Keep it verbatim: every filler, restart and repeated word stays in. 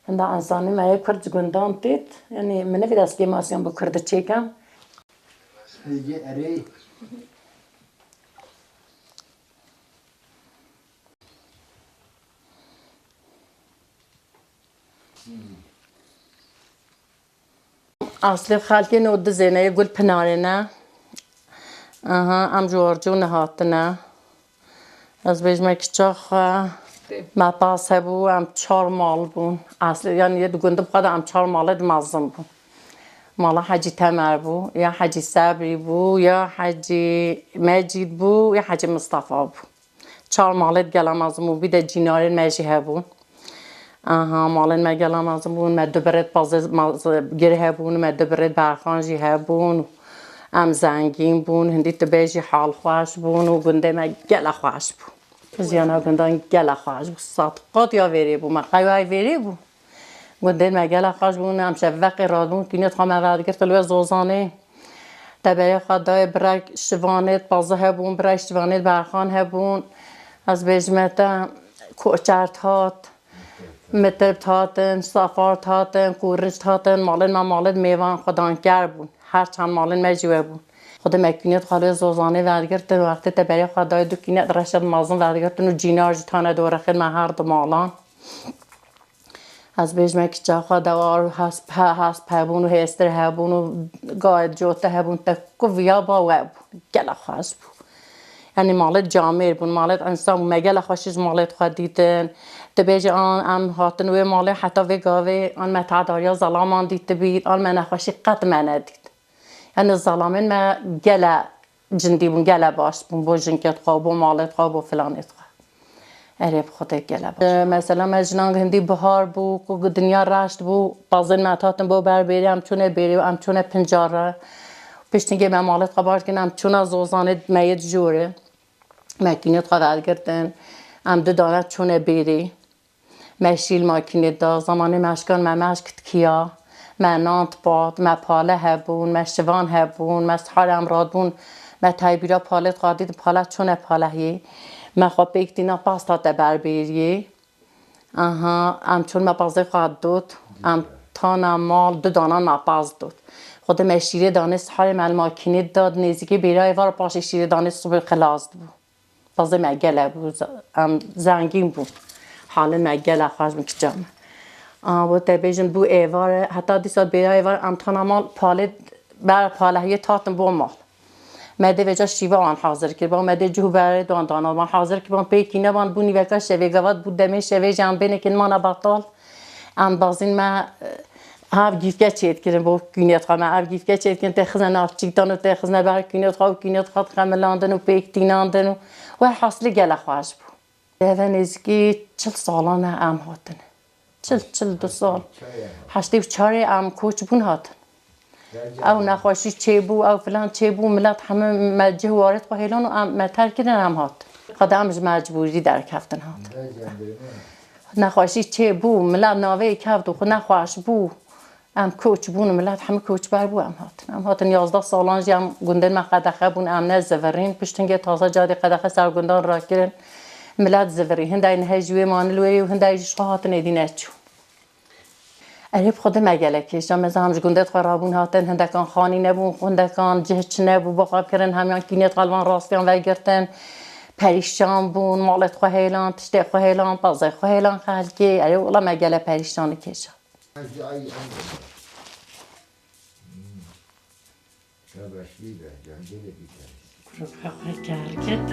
Hinda insanê me yê Kurd ji gundan têt, yanî min nevê destgê masiyan bi Kurdiçê kem. Aslê xelkê no dizê ne, yê Gulpinarê ne. Aha, em ji Warco nehatine. Ez bêjime kiça xwe, me pas hebû, em çar mal bûn. Aslê, yanî yê di gundê xwe de em çar malê di mezin bûn. Mala Hecî Temer bû, ya Hecî Sebrî bû, ya Hecî Mecîd bû, ya Hecî Mistefa bû. Çar malê di gela mezin bûn, bî de cînarên me jî hebûn. Aha, malên me gela mezin bûn, me du birêt pazê, mazê gir hebûn, me du birêt berxan jî hebûn. Em zengîn bûn, hindî tu bêjî hal xweş bûn û gundê me gela xweş bû. Jiyana gundan gela xweş bû. Sed qat ya vêrê bû, me qey wayê vêrê bû. Gundên me gela xweş bûn, em şevveqê radibûn, kînêt xwe me vedigirtin li wê zozanê. Teberê xwe dayê birek şivanêt pazê hebûn, birek şivanêt berxan hebûn. Ez bêjime te, koçert hat, mitirb hatin, safar hatin, kûrinc hatin, malên me malên mêvan xwedanker bûn. Her çend malên me jî we bûn. Xwedê me kînêt xwe li wê zozanê vedigirtin, wextê teberê xwe dayê du kînet reşet mazin vedigirtin û cînar jî tane dorexên me her du malan. Ez bêjime kiça xwe de war hesp, he, hesp hebûn û hêstir hebûn û gayet cote hebûn, te ku viya ba we bû. Gela xweş bû. Yanî malêt camêr bûn, malêt însan bûn. Me gela xweşî ji malêt xwe dîtin. Tu bêjî an em hatin wê malê heta vê gavê an me tadariya zelaman dîtibî, an me nexweşî qet me nedît. Yanî zelamên me gele cindî bûn, gele baş bûn bo jinkêt xwe, bo malêt xwe, bo filanêt xwe. Erê bi Xwedê gele baş. Mesela me jinan hindî bihar bû, ku dinya reşt bû, pazên me hatin bo ber bêrê, em çûne bêrê û em çûne pincar re. Piştî ke me malêt xwe baş kirin, em çûna zozanê me yê di jorê. Me kînêt xwe vedigirtin, em du dane çûne bêrê. Me şîl makînê da, zemanê me eşkan me meşk dikiya, me nan dipat, me pale hebûn, me şivan hebûn, me sihar em radibûn, me taybîra palê dixwar dîtin, pale çûne palehiyê. Me xwe pêk tîna pasta te ber bêriyê. Aha, em çûn me pazê xwe dot, em tana mal du danan me paz dot. Xwedê me şîrê danê siharê me li makînê da, nêzîkê bêrayê var paşê şîrê danê sibê xilas dibû. Pazê me gele bû, ze-, em zengîn bûn. Halê me gele xweş bûn kiça me. A, bo te bêjin bû êvar e, heta dîsa bêra êvar em tana mal palê ber palehiyê tatin bo mal. Me dê vêca şîva wan hazir kir, ba me dê cih û berê wan dana wan hazir kir, wan pêkî neban bû nîveka şevê gavat bû demê şevê jî em bêne kin mana betal. Em bazîn me, e, Ev gîfke çêdikirin bo kûnêt xwe me. Ev gîfke çêdikirin, tê xizne nav çîkdan û tê xizne ber kûnêt xwe û kûnêt xwe dixemilandin û pêk tînandin û welhasilî gele xweş bû. Eve nêzîkî çil salan e em hatin. Çil, çil du sal. Heştê û çarê em koç bûn hatin. Ew nexweşî çêbû, ew filan çêbû, milet hemû me cih û warê xwe hêlan û em, me terk kirin em hatin. Qede em ji mecbûrî derkeftin hatin. Nexweşî çêbû, milet navê keft û xwe nexweş bû. Em koç bûn, milet hemû koçber bû, em hatin. Em hatin yazdeh salan jî em gundên me qedexe bûn, em ne zivirîn. Pişt hingê taze cadê qedexe ser gundan rakirin. Milet zivirî. Hindayê nihe jî wê manil wê yê û hindayê jî ji xwe hatin êdî neçû. Erê bi Xwedê me gelek kêşa. Meza em ji gundê xwe rabûn hatin, hindekan xanî nebûn, hindekan cih çi nebû, bo xwe kirin, hemiyan kînêt xwe li van rastiyan vegirtin. Perîşan bûn, malê xwe hêlan, tiştê xwe hêlan, pazê xwe hêlan xelkê. Erê wela me gele perîşanî kêşa. Şabaş, iyi be, can gelip biter. Kuru kafa gel git.